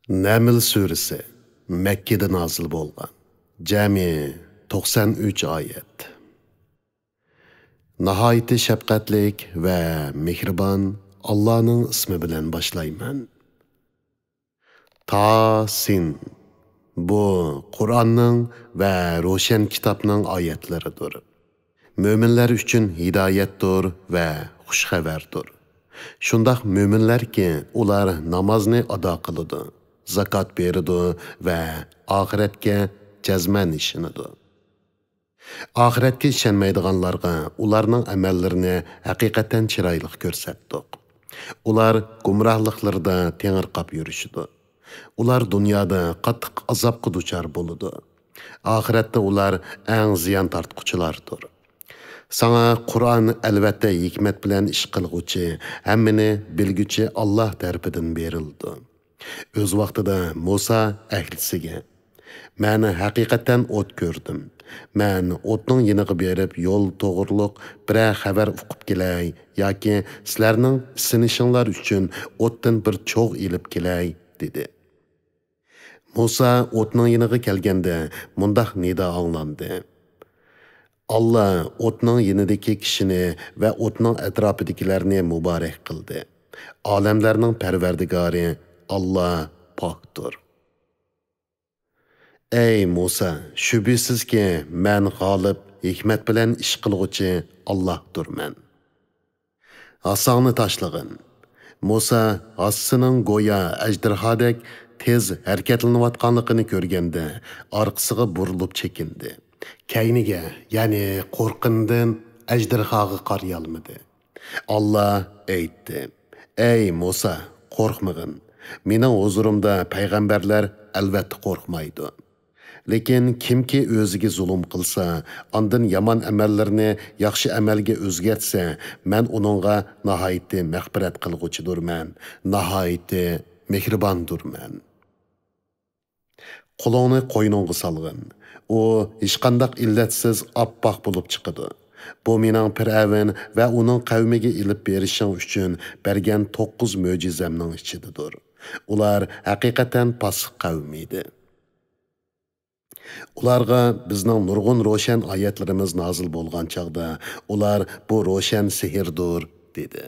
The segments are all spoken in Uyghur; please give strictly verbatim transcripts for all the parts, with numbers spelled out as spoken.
نەمل سۈرىسى، مەككىدە نازىل بولغان. جەمئىي توقسان ئۈچ ئايەت. ناھايىتى شەپقەتلىك ۋە مېھرىبان ئاللانىڭ ئىسمى بىلەن باشلايمەن. تاسىن. بۇ قۇرئاننىڭ ۋە روشەن كىتابنىڭ ئايەتلىرىدۇر. مۆمىنلەر ئۈچۈن ھىدايەتتۇر ۋە خۇش خەۋەردۇر. شۇنداق مۆمىنلەركى، ئۇلار نامازنى ئادا قىلىدۇ، زاكات بېرىدۇ ۋە ئاخىرەتكە جەزمەن ئىشىنىدۇ. ئاخىرەتكە ئىشەنمەيدىغانلارغا ئۇلارنىڭ ئەمەللىرىنى ھەقىقەتەن چىرايلىق كۆرسەتتۇق. ئۇلار گۇمراھلىقلىرىدا تېڭىرقاپ يۈرۈشىدۇ. ئۇلار دۇنيادا قاتتىق ئازابقا دۇچار بولىدۇ. ئاخىرەتتە ئۇلار ئەڭ زىيان تارتقۇچىلاردۇر. ساڭا قۇرئان ئەلۋەتتە ھېكمەت بىلەن ئىش قىلغۇچى، ھەممىنى بىلگۈچى ئاللا تەرىپىدىن بېرىلىدۇ. ئۆز ۋاقتىدا مۇسا ئەھلىسىگە، مەن ھەقىقەتەن ئوت كۆردۈم. مەن ئوتنىڭ يېنىغا بېرىپ يول توغرۇلۇق بىرەر خەۋەر ئۇقۇپ كېلەي ياكى سىلەرنىڭ ئىسىنىشىڭلار ئۈچۈن ئوتتىن بىر چوغ ئېلىپ كېلەي، دېدى. مۇسا ئوتنىڭ يېنىغا كەلگەندە مۇنداق نىدا ئاڭلاندى: ئاللا ئوتنىڭ يېنىدىكى كىشىنى ۋە ئوتنىڭ ئەتراپىدىكىلەرنى مۇبارەك قىلدى. ئالەملەرنىڭ پەرۋەردىگارى ئاللا پاكتۇر. ئەي مۇسا، شۈبھىسىزكى، مەن غالىب، ھېكمەت بىلەن ئىش قىلغۇچى ئاللاھدۇرمەن. ھاساڭنى تاشلىغىن. مۇسا ھاسىسىنىڭ گويا ئەجدىرھادەك تېز ھەرىكەتلىنىۋاتقانلىقىنى كۆرگەندە، ئارقىسىغا بۇرۇلۇپ چېكىندى. كەينىگە، يەنى قورققىنىدىن ئەجدىرھاغا قارىيالمىدى. ئاللا ئېيتتى: ئەي مۇسا، قورقمىغىن. مېنىڭ ھۇزۇرۇمدا پەيغەمبەرلەر ئەلۋەتتە قورقمايدۇ. لېكىن كىمكى ئۆزىگە زۇلۇم قىلسا، ئاندىن يامان ئەمەللىرىنى ياخشى ئەمەلگە ئۆزگەرتسە، مەن ئۇنىڭغا ناھايىتى مەغپىرەت قىلغۇچىدۇرمەن، ناھايىتى مېھرىباندۇرمەن. قولۇڭنى قوينۇڭغا سالغىن. ئۇ ھېچقانداق ئىللەتسىز ئاپئاق بولۇپ چىقىدۇ. بۇ مېنىڭ پىرئەۋن ۋە ئۇنىڭ قەۋمىگە ئېلىپ بېرىشىڭ ئۈچۈن بەرگەن توققۇز مۆجىزەمنىڭ ئىچىدىدۇر. ئۇلار ھەقىقەتەن پاسىق قەۋم ئىدى. ئۇلارغا بىزنىڭ نۇرغۇن روشەن ئايەتلىرىمىز نازىل بولغان چاغدا، ئۇلار: «بۇ روشەن سېھىردۇر» دېدى.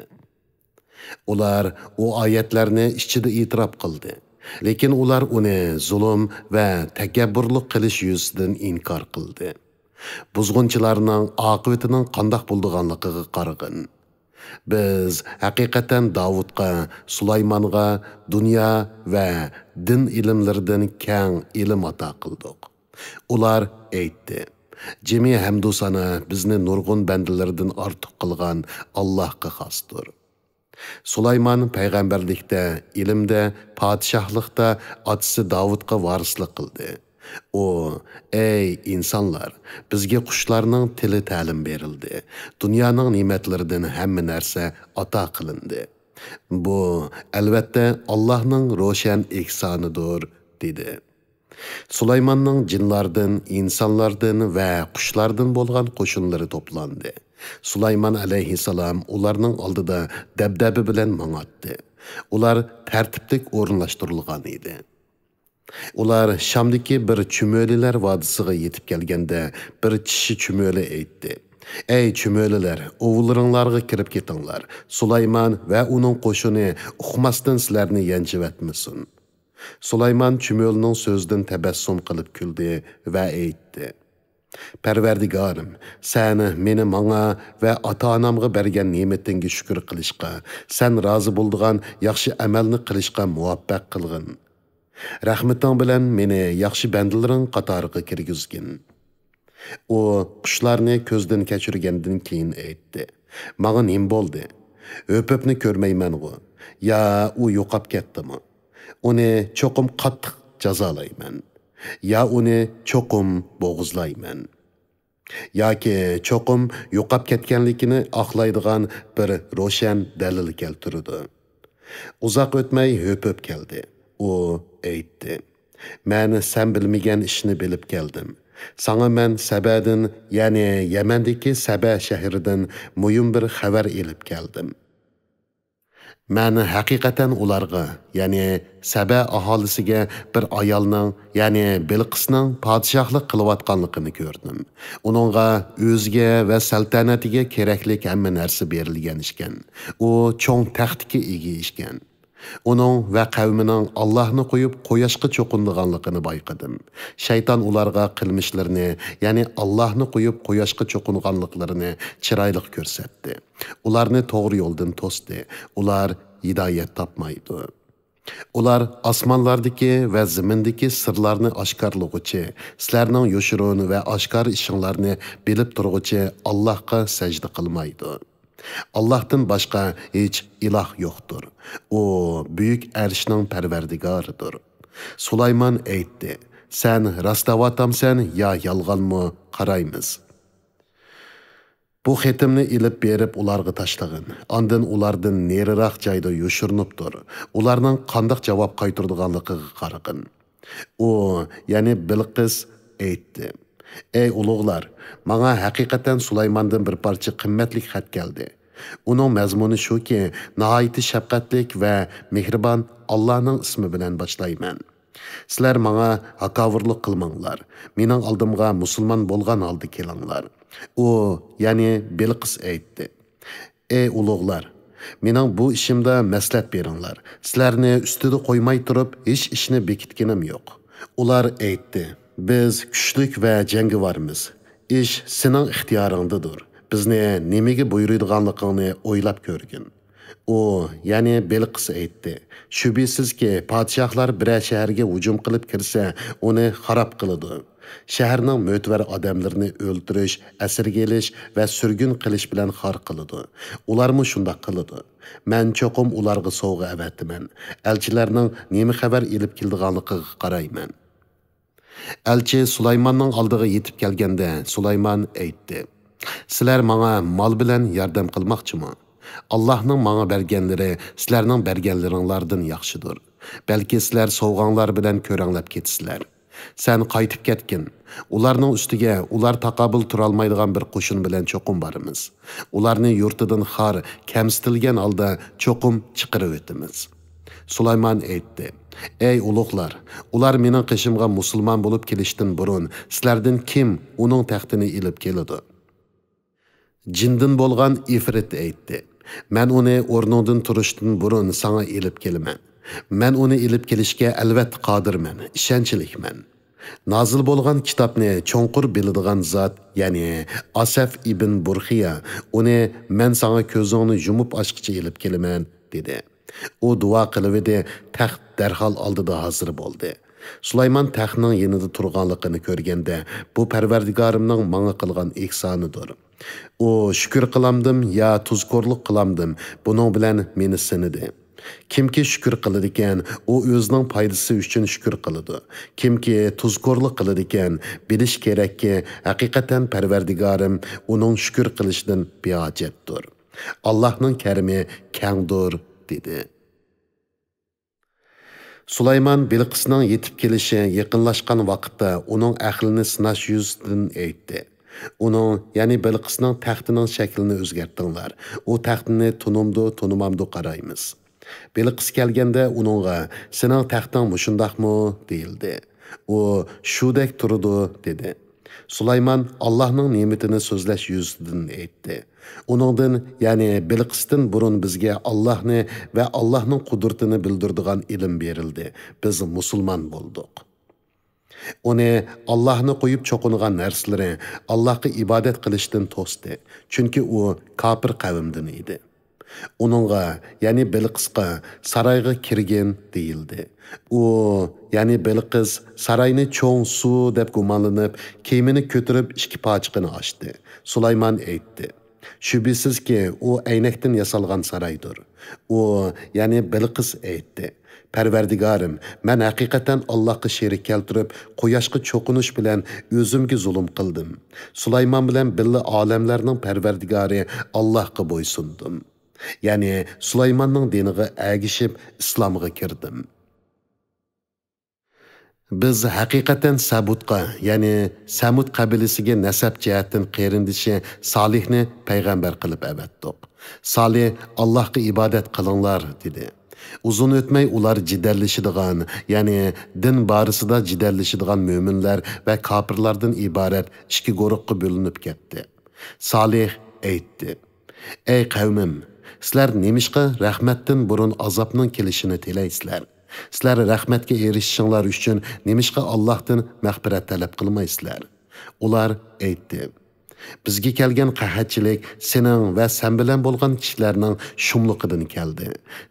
ئۇلار ئۇ ئايەتلەرنى ئىچىدە ئېتىراپ قىلدى. لېكىن ئۇلار ئۇنى زۇلۇم ۋە تەكەببۇرلۇق قىلىش يۈزىسىدىن ئىنكار قىلدى. بۇزغۇنچىلارنىڭ ئاقىۋىتىنىڭ قانداق بولىدىغانلىقىغا قارىغىن. بىز ھەقىقەتەن داۋۇتقا، سۇلايمانغا دۇنيا ۋە دىن ئىلىملىرىدىن كەڭ ئىلىم ئاتا قىلدۇق. ئۇلار ئېيتتى: «جىمى ھەمدۇ سانا بىزنى نۇرغۇن بەندىلىرىدىن ئارتۇق قىلغان ئاللاھقا خاستۇر.» سۇلايمان پەيغەمبەرلىكتە، ئىلىمدە، پادىشاھلىقتا ئاتىسى داۋۇتقا ۋارىسلىق قىلدى. ئۇ: «ئەي ئىنسانلار، بىزگە قۇشلارنىڭ تىلى تەلىم بېرىلدى، دۇنيانىڭ نېمەتلىرىدىن ھەممە نەرسە ئاتا قىلىندى. بۇ، ئەلۋەتتە، ئاللاھنىڭ روشەن ئېھسانىدۇر» دېدى. سۇلايماننىڭ جىنلاردىن، ئىنسانلاردىن ۋە قۇشلاردىن بولغان قوشۇنلىرى توپلاندى. سۇلايمان ئەلەيھىسسالام ئۇلارنىڭ ئالدىدا دەبدەبە بىلەن ماڭاتتى. ئۇلار تەرتىپلىك ئورۇنلاشتۇرۇلغان ئىدى. ئۇلار شامدىكى بىر چۈمۈلىلەر ۋادىسىغا يېتىپ كەلگەندە، بىر چىشى چۈمۈلە ئېيتتى: «ئەي چۈمۈلىلەر، ئۇۋىلىرىڭلارغا كىرىپ كېتىڭلار، سۇلايمان ۋە ئۇنىڭ قوشۇنى ئۇقماستىن سىلەرنى يانچىۋەتمىسۇن.» سۇلايمان چۈمۈلىنىڭ سۆزىدىن تەبەسسۇم قىلىپ كۈلدى ۋە ئېيتتى: «پەرۋەردىگارىم، سەن مېنى ماڭا ۋە ئاتا-ئانامغا بەرگەن نېمىتىڭگە شۈكۈر قىلىشقا، سەن رازى بولىدىغان ياخشى ئەمەلنى قىلىشقا مۇۋەپپەق قىلغىن. رەھمىتىڭ بىلەن مېنى ياخشى بەندىلىرىڭ قاتارىغا كىرگۈزگىن.» ئۇ قۇشلارنى كۆزدىن كەچۈرگەندىن كېيىن ئېيتتى: «ماڭا نېمە بولدى؟ ھۆپۈپنى كۆرمەيمەنغۇ؟ يا ئۇ يوقاپ كەتتىمۇ؟ ئۇنى چوقۇم قاتتىق جازالايمەن. يا ئۇنى چوقۇم بوغۇزلايمەن. ياكى چوقۇم يوقاپ كەتكەنلىكىنى ئاقلايدىغان بىر روشەن دەلىل كەلتۈرىدۇ.» ئۇزاق ئۆتمەي ھۆپۈپ كەلدى. ئۇ ئېيتتى: «مەن سەن بىلمىگەن ئىشنى بىلىپ كەلدىم. ساڭا مەن سەبەدىن، يەنى يەمەندىكى سەبە شەھىرىدىن مۇھىم بىر خەۋەر ئېلىپ كەلدىم.» مەن ھەقىقەتەن ئۇلارغا، يەنى سەبە ئاھالىسىگە بىر ئايالنىڭ، يەنى بىلقىسنىڭ پادىشاھلىق قىلىۋاتقانلىقىنى كۆردۈم. ئۇنىڭغا ئۆزىگە ۋە سەلتەنىتىگە كېرەكلىك ھەممە نەرسە بېرىلگەن ئىكەن. ئۇ چوڭ تەختكە ئىگە ئىكەن. ئۇنىڭ ۋە قەۋمىنىڭ ئاللاھنى قويۇپ قۇياشقا چوقۇنىدىغانلىقىنى بايقىدىم. شەيتان ئۇلارغا قىلمىشلىرىنى، يەنى ئاللاھنى قويۇپ قۇياشقا چوقۇنغانلىقلىرىنى چىرايلىق كۆرسەتتى. ئۇلارنى توغرا يولدىن توستى. ئۇلار ھىدايەت تاپمايدۇ. ئۇلار ئاسمانلاردىكى ۋە زېمىندىكى سىرلارنى ئاشكارىلىغۇچى، سىلەرنىڭ يوشۇرۇن ۋە ئاشكارا ئىشىڭلارنى بىلىپ تۇرغۇچى ئاللاھقا سەجدە قىلمايدۇ. ئاللاھتىن باشقا ھېچ ئىلاھ يوقتۇر. ئۇ بۈيۈك ئەرشنىڭ پەرۋەردىگارىدۇر. سۇلايمان ئېيتتى: سەن راست دەۋاتامسەن يا يالغانمۇ؟ قارايمىز. بۇ خېتىمنى ئېلىپ بېرىپ ئۇلارغا تاشلىغىن. ئاندىن ئۇلاردىن نېرىراق جايدا يوشۇرۇنۇپ تۇر. ئۇلارنىڭ قانداق جاۋاب قايتۇرىدىغانلىقىغا قارىغىن. ئۇ، يەنى بىلقىس ئېيتتى: ئەي ئۇلۇغلار، ماڭا ھەقىقەتەن سۇلايماندىن بىر پارچە قىممەتلىك خەت كەلدى. ئۇنىڭ مەزمۇنى شۇكى، ناھايىتى شەپقەتلىك ۋە مېھرىبان ئاللاھنىڭ ئىسمى بىلەن باشلايمەن. سىلەر ماڭا ھاكاۋۇرلۇق قىلماڭلار. مېنىڭ ئالدىمغا مۇسۇلمان بولغان ھالدا كېلىڭلار. ئۇ، يەنى بىلقىس ئېيتتى: ئەي ئۇلۇغلار، مېنىڭ بۇ ئىشىمدا مەسلىھەت بېرىڭلار. سىلەرنى ئۈستىدە قويماي تۇرۇپ ھېچ ئىشنى بېكىتكىنىم يوق. ئۇلار ئېيتتى: بىز كۈچلۈك ۋە جەڭگىۋارمىز. ئىش سېنىڭ ئىختىيارىڭدىدۇر. بىزنى نېمىگە بۇيرۇيدىغانلىقىڭنى ئويلاپ كۆرگىن. ئۇ، يەنى بىلقىس ئېيتتى: شۈبھىسىزكى، پادىشاھلار بىرەر شەھەرگە ھۇجۇم قىلىپ كىرسە، ئۇنى خاراب قىلىدۇ. شەھەرنىڭ مۆتىۋەر ئادەملىرىنى ئۆلتۈرۈش، ئەسىرگە ئېلىش ۋە سۈرگۈن قىلىش بىلەن خار قىلىدۇ. ئۇلارمۇ شۇنداق قىلىدۇ. مەن چوقۇم ئۇلارغا سوۋغا ئەۋەتىمەن. ئەلچىلەرنىڭ نېمە خەۋەر ئېلىپ كېلىدىغانلىقىغا قارايمەن. ئەلچى سۇلايماننىڭ ئالدىغا يېتىپ كەلگەندە، سۇلايمان ئېيتتى: سىلەر ماڭا مال بىلەن ياردەم قىلماقچىمۇ؟ ئاللاھنىڭ ماڭا بەرگەنلىرى سىلەرنىڭ بەرگەنلىرىڭلاردىن ياخشىدۇر. بەلكى سىلەر سوۋغاڭلار بىلەن كۆرەڭلەپ كېتىسىلەر. سەن قايتىپ كەتكىن. ئۇلارنىڭ ئۈستىگە ئۇلار تاقابىل تۇرالمايدىغان بىر قوشۇن بىلەن چوقۇم بارىمىز. ئۇلارنى يۇرتىدىن خار، كەمسىتىلگەن ھالدا چوقۇم چىقىرىۋېتىمىز. سۇلايمان ئېيتتى: ئەي ئۇلۇغلار، ئۇلار مېنىڭ قېشىمغا مۇسۇلمان بولۇپ كېلىشتىن بۇرۇن سىلەردىن كىم ئۇنىڭ تەختىنى ئېلىپ كېلىدۇ؟ جىندىن بولغان ئىفرىت ئېيتتى: مەن ئۇنى ئورنۇڭدىن تۇرۇشتىن بۇرۇن ساڭا ئېلىپ كېلىمەن. مەن ئۇنى ئېلىپ كېلىشكە ئەلۋەتتە قادىرمەن، ئىشەنچلىكمەن. نازىل بولغان كىتابنى چوڭقۇر بىلىدىغان زات، يەنى ئاسەف ئىبن بۇرخىيا، ئۇنى مەن ساڭا كۆزۈڭنى يۇمۇپ ئاچقىچە ئېلىپ كېلىمەن، دېدى. ئۇ دۇئا قىلىۋىدى، تەخت دەرھال ئالدىدا ھازىر بولدى. سۇلايمان تەختنىڭ يېنىدا تۇرغانلىقىنى كۆرگەندە، بۇ پەرۋەردىگارىمنىڭ ماڭا قىلغان ئېھسانىدۇر. ئۇ شۈكۈر قىلامدىم يا تۇزكورلۇق قىلامدىم، بۇنىڭ بىلەن مېنى سىنىدى. كىمكى شۈكۈر قىلىدىكەن، ئۇ ئۆزىنىڭ پايدىسى ئۈچۈن شۈكۈر قىلىدۇ. كىمكى تۇزكورلۇق قىلىدىكەن، بىلىش كېرەككى، ھەقىقەتەن پەرۋەردىگارىم ئۇنىڭ شۈكۈر قىلىشىدىن بىھاجەتتۇر. ئاللاھنىڭ كەرىمى كەڭدۇر، دېدى. سۇلايمان بىلقىسنىڭ يېتىپ كېلىشى يېقىنلاشقان ۋاقىتتا ئۇنىڭ ئەقلىنى سىناش يۈزىسىدىن ئېيتتى. ئۇنىڭ، يەنى بىلقىسنىڭ تەختىنىڭ شەكلىنى ئۆزگەرتىڭلار. ئۇ تەختىنى تونۇمدۇ، تونۇمامدۇ قارايمىز. بىلقىس كەلگەندە ئۇنىڭغا، سېنىڭ تەختىڭ مۇشۇنداقمۇ؟ دېيىلدى. ئۇ، شۇدەك تۇرىدۇ، دېدى. سۇلايمان ئاللاھنىڭ نېمىتىنى سۆزلەش يۈزىسىدىن ئېيتتى. ئۇنىڭدىن، يەنى بىلقىستىن بۇرۇن بىزگە ئاللاھنى ۋە ئاللاھنىڭ قۇدرىتىنى بىلدۈرىدىغان ئىلىم بېرىلدى. بىز مۇسۇلمان بولدۇق. ئۇنى ئاللاھنى قويۇپ چوقۇنغان نەرسىلىرى ئاللاھقا ئىبادەت قىلىشتىن توستى، چۈنكى ئۇ كاپىر قەۋمدىن ئىدى. ئۇنىڭغا، يەنى بىلقىسقا، سارايغا كىرگىن دېيىلدى. ئۇ، يەنى بىلقىس، ساراينى چوڭ سۇ دەپ گۇمانلىنىپ، كىيىمىنى كۆتۈرۈپ ئىككى پاچىقىنى ئاچتى. سۇلايمان ئېيتتى: شۈبھىسىزكى، ئۇ ئەينەكتىن ياسالغان سارايدۇر. ئۇ، يەنى بىلقىس ئېيتتى: پەرۋەردىگارىم، مەن ھەقىقەتەن ئاللاھقا شېرىك كەلتۈرۈپ، قۇياشقا چوقۇنۇش بىلەن ئۆزۈمگە زۇلۇم قىلدىم. سۇلايمان بىلەن بىللە ئالەملەرنىڭ پەرۋەردىگارى ئاللاھقا بويسۇندۇم. يەنى سۇلايماننىڭ دىنىغا ئەگىشىپ ئىسلامغا كىردىم. بىز ھەقىقەتەن سەبۇتقا، يەنى سەمۇت قەبىلىسىگە نەسەب جەھەتتىن قېرىندىشى سالىھنى پەيغەمبەر قىلىپ ئەۋەتتۇق. سالىھ، «ئاللاھقا ئىبادەت قىلىڭلار» دېدى. ئۇزۇن ئۆتمەي ئۇلار جېدەللىشىدىغان، يەنى دىن بارىسىدا جېدەللىشىدىغان مۆمىنلەر ۋە كاپىرلاردىن ئىبارەت ئىككى گۇرۇھقا بۆلۈنۈپ كەتتى. سالىھ ئېيتتى: «ئەي قەۋمىم، سىلەر نېمىشقا رەھمەتتىن بۇرۇن ئازابنىڭ كېلىشىنى تىلەيسىلەر؟ سىلەر رەھمەتكە ئېرىشىشىڭلار ئۈچۈن نېمىشقا ئاللاھتىن مەغپىرەت تەلەپ قىلمايسىلەر؟» ئۇلار ئېيتتى: «بىزگە كەلگەن قەھەتچىلىك سېنىڭ ۋە سەن بىلەن بولغان كىشىلەرنىڭ شۇملۇقىدىن كەلدى.»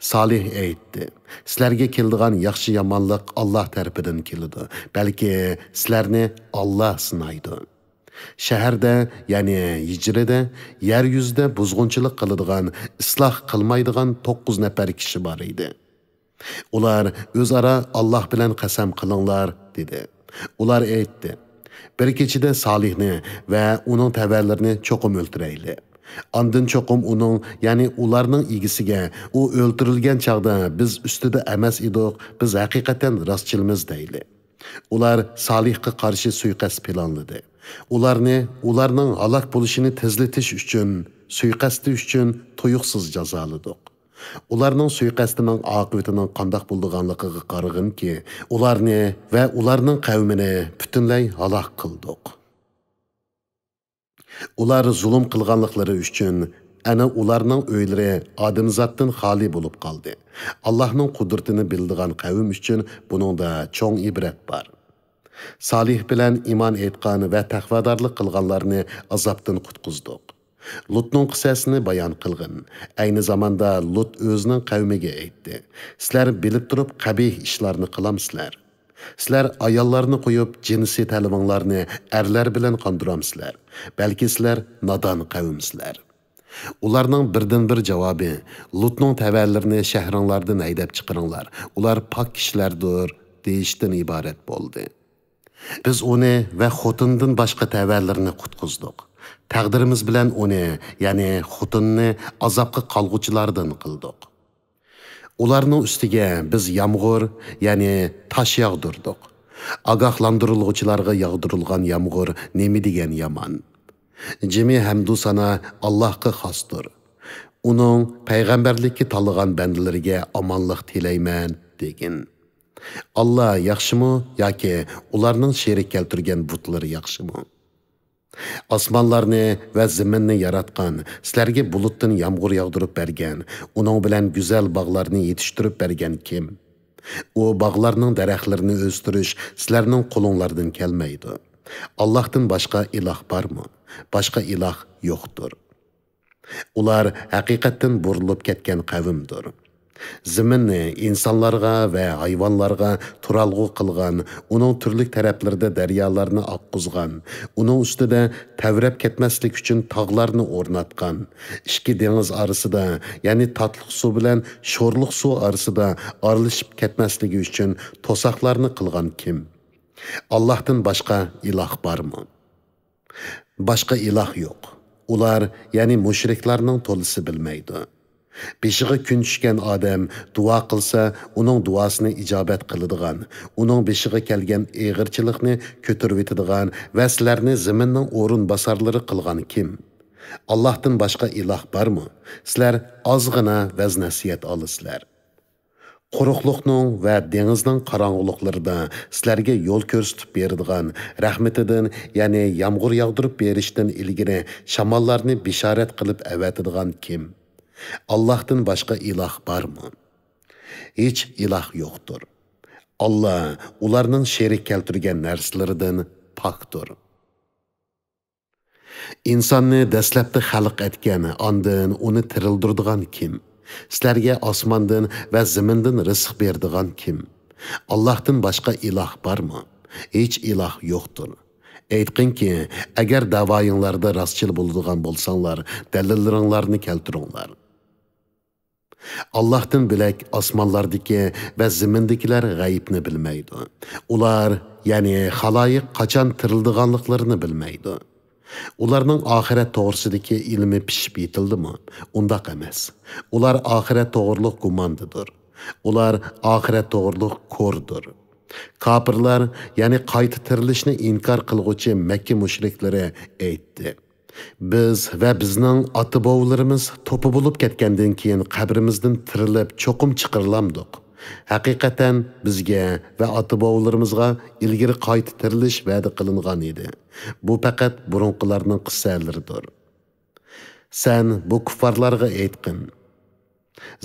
سالىھ ئېيتتى: «سىلەرگە كېلىدىغان ياخشى-يامانلىق ئاللاھ تەرىپىدىن كېلىدۇ، بەلكى سىلەرنى ئاللاھ سىنايدۇ.» شەھەردە، يەنى ھىجرىدە، يەر يۈزىدە بۇزغۇنچىلىق قىلىدىغان، ئىسلاھ قىلمايدىغان توققۇز نەپەر كىشى بار ئىدى. ئۇلار ئۆزئارا: «ئاللاھ بىلەن قەسەم قىلىڭلار» دېدى. ئۇلار ئېيتتى: «بىر كېچىدە سالىھنى ۋە ئۇنىڭ تەۋەلىرىنى چوقۇم ئۆلتۈرەيلى. ئاندىن چوقۇم ئۇنىڭ، يەنى ئۇلارنىڭ ئىگىسىگە، ئۇ ئۆلتۈرۈلگەن چاغدا بىز ئۈستىدە ئەمەس ئىدۇق، بىز ھەقىقەتەن راستچىلمىز دەيلى.» ئۇلار سالىھقا قارشى سۇيىقەست پىلانلىدى. ئۇلارنى ئۇلارنىڭ ھالاك بولۇشىنى تېزلىتىش ئۈچۈن، سۇيىقەستى ئۈچۈن تۇيۇقسىز جازالىدۇق. ئۇلارنىڭ سۇيىقەستىنىڭ ئاقىۋىتىنىڭ قانداق بولىدىغانلىقىغا قارىغىنكى، ئۇلارنى ۋە ئۇلارنىڭ قەۋمىنى پۈتۈنلەي ھالاك قىلدۇق. ئۇلار زۇلۇم قىلغانلىقلىرى ئۈچۈن، ئەنە، ئۇلارنىڭ ئۆيلىرى ئادەمزاتتىن خالىي بولۇپ قالدى. ئاللاھنىڭ قۇدرىتىنى بىلىدىغان قەۋم ئۈچۈن بۇنىڭدا چوڭ ئىبرەت بار. سالىھ بىلەن ئىمان ئېيتقان ۋە تەقۋادارلىق قىلغانلارنى ئازابتىن قۇتقۇزدۇق. لۇتنىڭ قىسسەسىنى بايان قىلغىن. ئەينى زاماندا لۇت ئۆزىنىڭ قەۋمىگە ئېيتتى: «سىلەر بىلىپ تۇرۇپ قەبىھ ئىشلارنى قىلامسىلەر؟ سىلەر ئاياللارنى قويۇپ، جىنسىي تەلىپىڭلارنى ئەرلەر بىلەن قاندۇرامسىلەر؟ بەلكى سىلەر نادان قەۋمسىلەر.» ئۇلارنىڭ بىردىنبىر جاۋابى: «لۇتنىڭ تەۋەلىرىنى شەھىرىڭلاردىن ھەيدەپ چىقىرىڭلار، ئۇلار پاك كىشىلەردۇر» دېيىشتىن ئىبارەت بولدى. بىز ئۇنى ۋە خوتۇنىدىن باشقا تەۋەلىرىنى قۇتقۇزدۇق. تەقدىرىمىز بىلەن ئۇنى، يەنى خوتۇنىنى، ئازابقا قالغۇچىلاردىن قىلدۇق. ئۇلارنىڭ ئۈستىگە بىز يامغۇر، يەنى تاش ياغدۇردۇق. ئاگاھلاندۇرۇلغۇچىلارغا ياغدۇرۇلغان يامغۇر نېمە دېگەن يامان! جىمى ھەمدۇ سانا ئاللاھقا خاستۇر. ئۇنىڭ پەيغەمبەرلىككە تاللىغان بەندىلىرىگە ئامانلىق تىلەيمەن، دېگىن. ئاللا ياخشىمۇ ياكى ئۇلارنىڭ شېرىك كەلتۈرگەن بۇتلىرى ياخشىمۇ؟ ئاسمانلارنى ۋە زېمىننى ياراتقان، سىلەرگە بۇلۇتتىن يامغۇر ياغدۇرۇپ بەرگەن، ئۇنىڭ بىلەن گۈزەل باغلارنى يېتىشتۈرۈپ بەرگەن كىم؟ ئۇ باغلارنىڭ دەرەخلىرىنى ئۆستۈرۈش سىلەرنىڭ قولۇڭلاردىن كەلمەيدۇ. ئاللاھتىن باشقا ئىلاھ بارمۇ؟ باشقا ئىلاھ يوقتۇر. ئۇلار ھەقىقەتتىن بۇرۇلۇپ كەتكەن قەۋمدۇر. زېمىننى ئىنسانلارغا ۋە ھايۋانلارغا تۇرالغۇ قىلغان، ئۇنىڭ تۈرلۈك تەرەپلىرىدە دەريالارنى ئاققۇزغان، ئۇنىڭ ئۈستىدە تەۋرەپ كەتمەسلىك ئۈچۈن تاغلارنى ئورناتقان، ئىككى دېڭىز ئارىسىدا، يەنى تاتلىق سۇ بىلەن شورلۇق سۇ ئارىسىدا ئارىلىشىپ كەتمەسلىكى ئۈچۈن توساقلارنى قىلغان كىم؟ ئاللاھتىن باشقا ئىلاھ بارمۇ؟ باشقا ئىلاھ يوق. ئۇلار، يەنى مۇشرىكلارنىڭ تولىسى بىلمەيدۇ. بېشىغا كۈن چۈشكەن ئادەم دۇئا قىلسا، ئۇنىڭ دۇئاسىنى ئىجابەت قىلىدىغان، ئۇنىڭ بېشىغا كەلگەن ئېغىرچىلىقنى كۆتۈرۈۋېتىدىغان ۋە سىلەرنى زېمىننىڭ ئورۇنباسارلىرى قىلغان كىم؟ ئاللاھتىن باشقا ئىلاھ بارمۇ؟ سىلەر ئازغىنا ۋەز-نەسىھەت ئالىسىلەر. قۇرۇقلۇقنىڭ ۋە دېڭىزنىڭ قاراڭغۇلۇقلىرىدا سىلەرگە يول كۆرسىتىپ بېرىدىغان، رەھمىتىدىن، يەنى يامغۇر ياغدۇرۇپ بېرىشتىن ئىلگىرى شاماللارنى بېشارەت قىلىپ ئەۋەتىدىغان كىم؟ ئاللاھتىن باشقا ئىلاھ بارمۇ؟ ھېچ ئىلاھ يوقتۇر. ئاللا ئۇلارنىڭ شېرىك كەلتۈرگەن نەرسىلىرىدىن پاكتۇر. ئىنساننى دەسلەپتە خەلق ئەتكەن، ئاندىن ئۇنى تىرىلدۈرىدىغان كىم؟ سىلەرگە ئاسماندىن ۋە زېمىندىن رىزىق بېرىدىغان كىم؟ ئاللاھتىن باشقا ئىلاھ بارمۇ؟ ھېچ ئىلاھ يوقتۇر. ئېيتقىنكى، ئەگەر دەۋايىڭلاردا راستچىل بولىدىغان بولساڭلار، دەلىللىرىڭلارنى كەلتۈرۈڭلار. ئاللاھتىن بۆلەك ئاسمانلاردىكى ۋە زېمىندىكىلەر غەيىبنى بىلمەيدۇ. ئۇلار، يەنى خالايىق قاچان تىرىلىدىغانلىقلىرىنى بىلمەيدۇ. ئۇلارنىڭ ئاخىرەت توغرىسىدىكى ئىلمى پىشىپ يېتىلدىمۇ؟ ئۇنداق ئەمەس. ئۇلار ئاخىرەت توغرۇلۇق گۇماندىدۇر. ئۇلار ئاخىرەت توغرۇلۇق كوردۇر. كاپىرلار، يەنى قايتا تىرىلىشنى ئىنكار قىلغۇچى مەككە مۇشرىكلىرى ئېيتتى: بىز ۋە بىزنىڭ ئاتا-بوۋىلىرىمىز توپا بولۇپ كەتكەندىن كېيىن قەبرىمىزدىن تىرىلىپ چوقۇم چىقىرىلامدۇق؟ ھەقىقەتەن بىزگە ۋە ئاتا-بوۋىلىرىمىزغا ئىلگىرى قايتا تىرىلىش ۋەدە قىلىنغان ئىدى. بۇ پەقەت بۇرۇنقىلارنىڭ قىسسەلىرىدۇر. سەن بۇ كۇففارلارغا ئېيتقىن: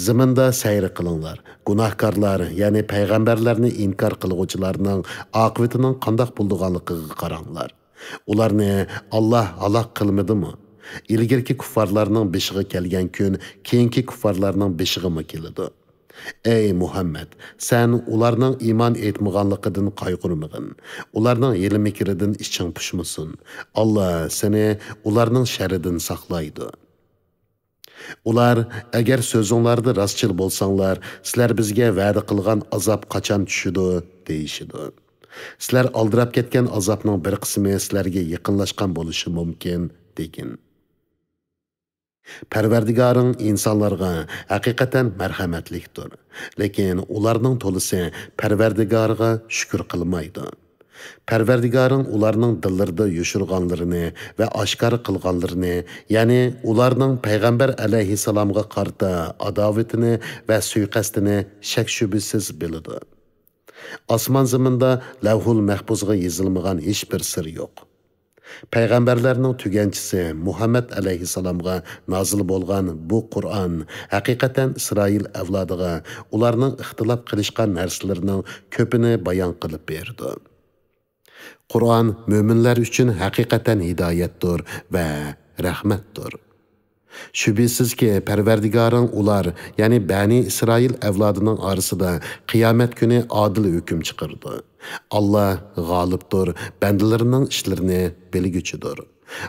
زېمىندا سەير قىلىڭلار، گۇناھكارلار، يەنى پەيغەمبەرلەرنى ئىنكار قىلغۇچىلارنىڭ ئاقىۋىتىنىڭ قانداق بولىدىغانلىقىغا قاراڭلار. ئۇلارنى ئاللاھ ھالاك قىلمىدىمۇ؟ ئىلگىرىكى كۇففارلارنىڭ بېشىغا كەلگەن كۈن كېيىنكى كۇففارلارنىڭ بېشىغىمۇ كېلىدۇ. ئەي مۇھەممەد، سەن ئۇلارنىڭ ئىمان ئېيتمىغانلىقىدىن قايغۇرمىغىن. ئۇلارنىڭ ھىيلە-مىكرىدىن ئىچىڭ پۇشمىسۇن. ئاللاھ سېنى ئۇلارنىڭ شەررىدىن ساقلايدۇ. ئۇلار، ئەگەر سۆزۈڭلاردا راستچىل بولساڭلار، سىلەر بىزگە ۋەدە قىلغان ئازاب قاچان چۈشىدۇ؟ دېيىشىدۇ. سىلەر ئالدىراپ كەتكەن ئازابنىڭ بىر قىسمى سىلەرگە يېقىنلاشقان بولۇشى مۇمكىن، دېگىن. پەرۋەردىگارىڭ ئىنسانلارغا ھەقىقەتەن مەرھەمەتلىكتۇر. لېكىن ئۇلارنىڭ تولىسى پەرۋەردىگارىغا شۈكۈر قىلمايدۇ. پەرۋەردىگارىڭ ئۇلارنىڭ دىللىرىدا يوشۇرغانلىرىنى ۋە ئاشكارا قىلغانلىرىنى، يەنى ئۇلارنىڭ پەيغەمبەر ئەلەيھىسسالامغا قارىتا ئاداۋىتىنى ۋە سۇيىقەستىنى شەك-شۈبھىسىز بىلىدۇ. ئاسمان-زېمىندا لەۋھۇل مەھپۇزغا يېزىلمىغان ھېچبىر سىر يوق. پەيغەمبەرلەرنىڭ تۈگەنچىسى مۇھەممەد ئەلەيھىسسالامغا نازىل بولغان بۇ قۇرئان ھەقىقەتەن ئىسرائىل ئەۋلادىغا ئۇلارنىڭ ئىختىلاپ قىلىشقان نەرسىلىرىنىڭ كۆپىنى بايان قىلىپ بېرىدۇ. قۇرئان مۆمىنلەر ئۈچۈن ھەقىقەتەن ھىدايەتتۇر ۋە رەھمەتتۇر. شۈبھىسىزكى، پەرۋەردىگارىڭ ئۇلار، يەنى بەنى ئىسرائىل ئەۋلادىنىڭ ئارىسىدا قىيامەت كۈنى ئادىل ھۆكۈم چىقىرىدۇ. ئاللا غالىبتۇر، بەندىلىرىنىڭ ئىشلىرىنى بىلگۈچىدۇر.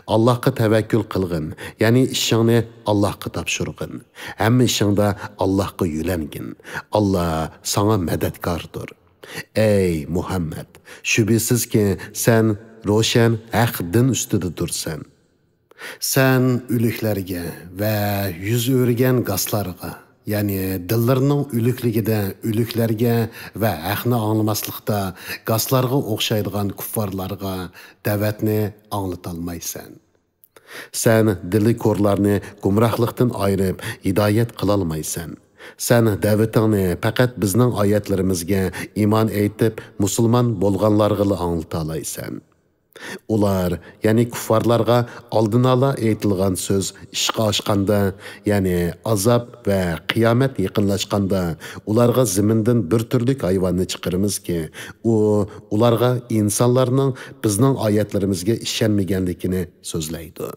ئاللاھقا تەۋەككۈل قىلغىن، يەنى ئىشىڭنى ئاللاھقا تاپشۇرغىن. ھەممە ئىشىڭدا ئاللاھقا يۆلەنگىن. ئاللا ساڭا مەدەتكاردۇر. ئەي مۇھەممەد، شۈبھىسىزكى، سەن روشەن ھەق دىن ئۈستىدە تۇرسەن. سەن ئۆلۈكلەرگە ۋە يۈز ئۆرۈگەن گاسلارغا، يەنى دىللىرىنىڭ ئۆلۈكلۈكىدە ئۆلۈكلەرگە ۋە ھەقنى ئاڭلىماسلىقتا گاسلارغا ئوخشايدىغان كۇففارلارغا دەۋەتنى ئاڭلىتالمايسەن. سەن دىلى كورلارنى گۇمراھلىقتىن ئايرىپ، ھىدايەت قىلالمايسەن. سەن دەۋىتىڭنى پەقەت بىزنىڭ ئايەتلىرىمىزگە ئىمان ئېيتىپ، مۇسۇلمان بولغانلارغىلا ئاڭلىتالايسەن. ئۇلار، يەنى كۇففارلارغا ئالدىنئالا ئېيتىلغان سۆز ئىشقا ئاشقاندا، يەنى ئازاب ۋە قىيامەت يېقىنلاشقاندا، ئۇلارغا زېمىندىن بىر تۈرلۈك ھايۋاننى چىقىرىمىزكى، ئۇ ئۇلارغا ئىنسانلارنىڭ بىزنىڭ ئايەتلىرىمىزگە ئىشەنمىگەنلىكىنى سۆزلەيدۇ.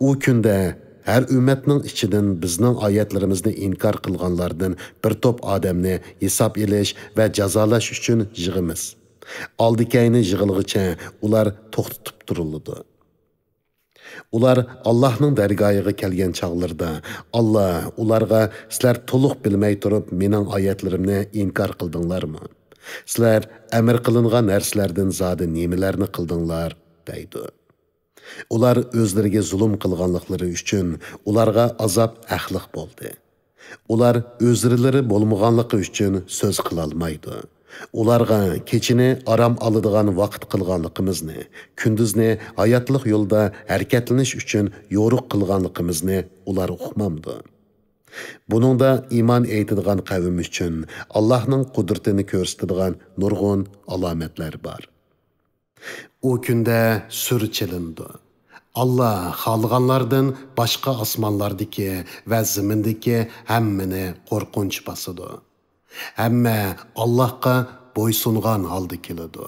ئۇ كۈندە ھەر ئۈممەتنىڭ ئىچىدىن بىزنىڭ ئايەتلىرىمىزنى ئىنكار قىلغانلاردىن بىر توپ ئادەمنى ھېساب ئېلىش ۋە جازالاش ئۈچۈن يىغىمىز. ئالدى-كەينى يىغىلغۇچە ئۇلار توختىتىپ تۇرۇلىدۇ. ئۇلار ئاللاھنىڭ دەرگاھىغا كەلگەن چاغلىرىدا، ئاللا ئۇلارغا، سىلەر تولۇق بىلمەي تۇرۇپ مېنىڭ ئايەتلىرىمنى ئىنكار قىلدىڭلارمۇ؟ سىلەر ئەمر قىلىنغان نەرسىلەردىن زادى نېمىلەرنى قىلدىڭلار؟ دەيدۇ. ئۇلار ئۆزلىرىگە زۇلۇم قىلغانلىقلىرى ئۈچۈن ئۇلارغا ئازاب ھەقلىق بولدى. ئۇلار ئۆزرىلىرى بولمىغانلىقى ئۈچۈن سۆز قىلالمايدۇ. ئۇلارغا كېچىنى ئارام ئالىدىغان ۋاقىت قىلغانلىقىمىزنى، كۈندۈزنى ھاياتلىق يولىدا ھەرىكەتلىنىش ئۈچۈن يورۇق قىلغانلىقىمىزنى ئۇلار ئۇقمامدۇ؟ بۇنىڭدا ئىمان ئېيتىدىغان قەۋم ئۈچۈن ئاللاھنىڭ قۇدرىتىنى كۆرسىتىدىغان نۇرغۇن ئالامەتلەر بار. ئۇ كۈندە سۈر چېلىنىدۇ. ئاللا خالىغانلاردىن باشقا ئاسمانلاردىكى ۋە زېمىندىكى ھەممىنى قورقۇنچ باسىدۇ. ھەممە ئاللاھقا بويسۇنغان ھالدا كېلىدۇ.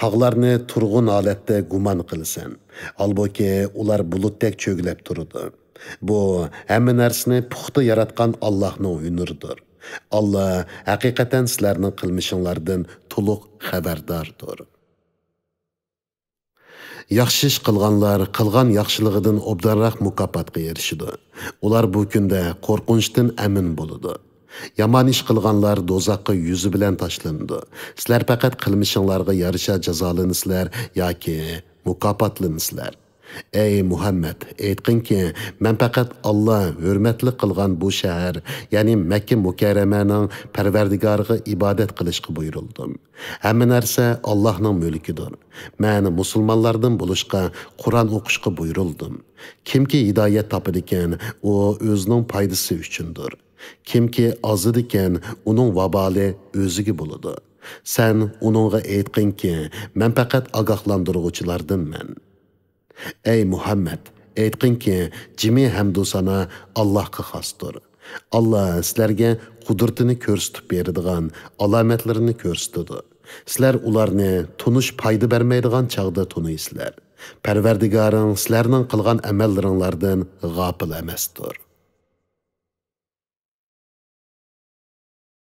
تاغلارنى تۇرغۇن ھالەتتە گۇمان قىلىسەن. ھالبۇكى، ئۇلار بۇلۇتتەك چۆگىلەپ تۇرىدۇ. بۇ ھەممە نەرسىنى پۇختا ياراتقان ئاللاھنىڭ ھۈنىرىدۇر. ئاللا ھەقىقەتەن سىلەرنىڭ قىلمىشىڭلاردىن تولۇق خەۋەرداردۇر. ياخشى ئىش قىلغانلار قىلغان ياخشىلىقىدىن ئوبدانراق مۇكاپاتقا ئېرىشىدۇ. ئۇلار بۇ كۈندە قورقۇنچتىن ئەمىن بولىدۇ. يامان ئىش قىلغانلار دوزاخقا يۈزى بىلەن تاشلىنىدۇ. سىلەر پەقەت قىلمىشىڭلارغا يارىشا جازالىنىسىلەر ياكى مۇكاپاتلىنىسىلەر. ئەي مۇھەممەد، ئېيتقىنكى، مەن پەقەت ئاللا ھۆرمەتلىك قىلغان بۇ شەھەر، يەنى مەككە مۇكەررەمەنىڭ پەرۋەردىگارىغا ئىبادەت قىلىشقا بۇيرۇلدۇم. ھەممە نەرسە ئاللاھنىڭ مۈلكىدۇر. مەن مۇسۇلمانلاردىن بولۇشقا قۇرئان ئوقۇشقا بۇيرۇلدۇم. كىمكى ھىدايەت تاپىدىكەن، ئۇ ئۆزىنىڭ پايدىسى ئۈچۈندۇر. كىمكى ئازىدىكەن، ئۇنىڭ ۋابالى ئۆزىگە بولىدۇ. سەن ئۇنىڭغا ئېيتقىنكى، مەن پەقەت ئاگاھلاندۇرغۇچىلاردىنمەن. ئەي مۇھەممەد، ئېيتقىنكى، جىمى ھەمدۇ سانا ئاللاھقا خاستۇر. ئاللا سىلەرگە قۇدرىتىنى كۆرسىتىپ بېرىدىغان ئالامەتلىرىنى كۆرسىتىدۇ. سىلەر ئۇلارنى تونۇش پايدا بەرمەيدىغان چاغدا تونۇيسىلەر. پەرۋەردىگارىڭ سىلەرنىڭ قىلغان ئەمەللىرىڭلاردىن غاپىل ئەمەستۇر.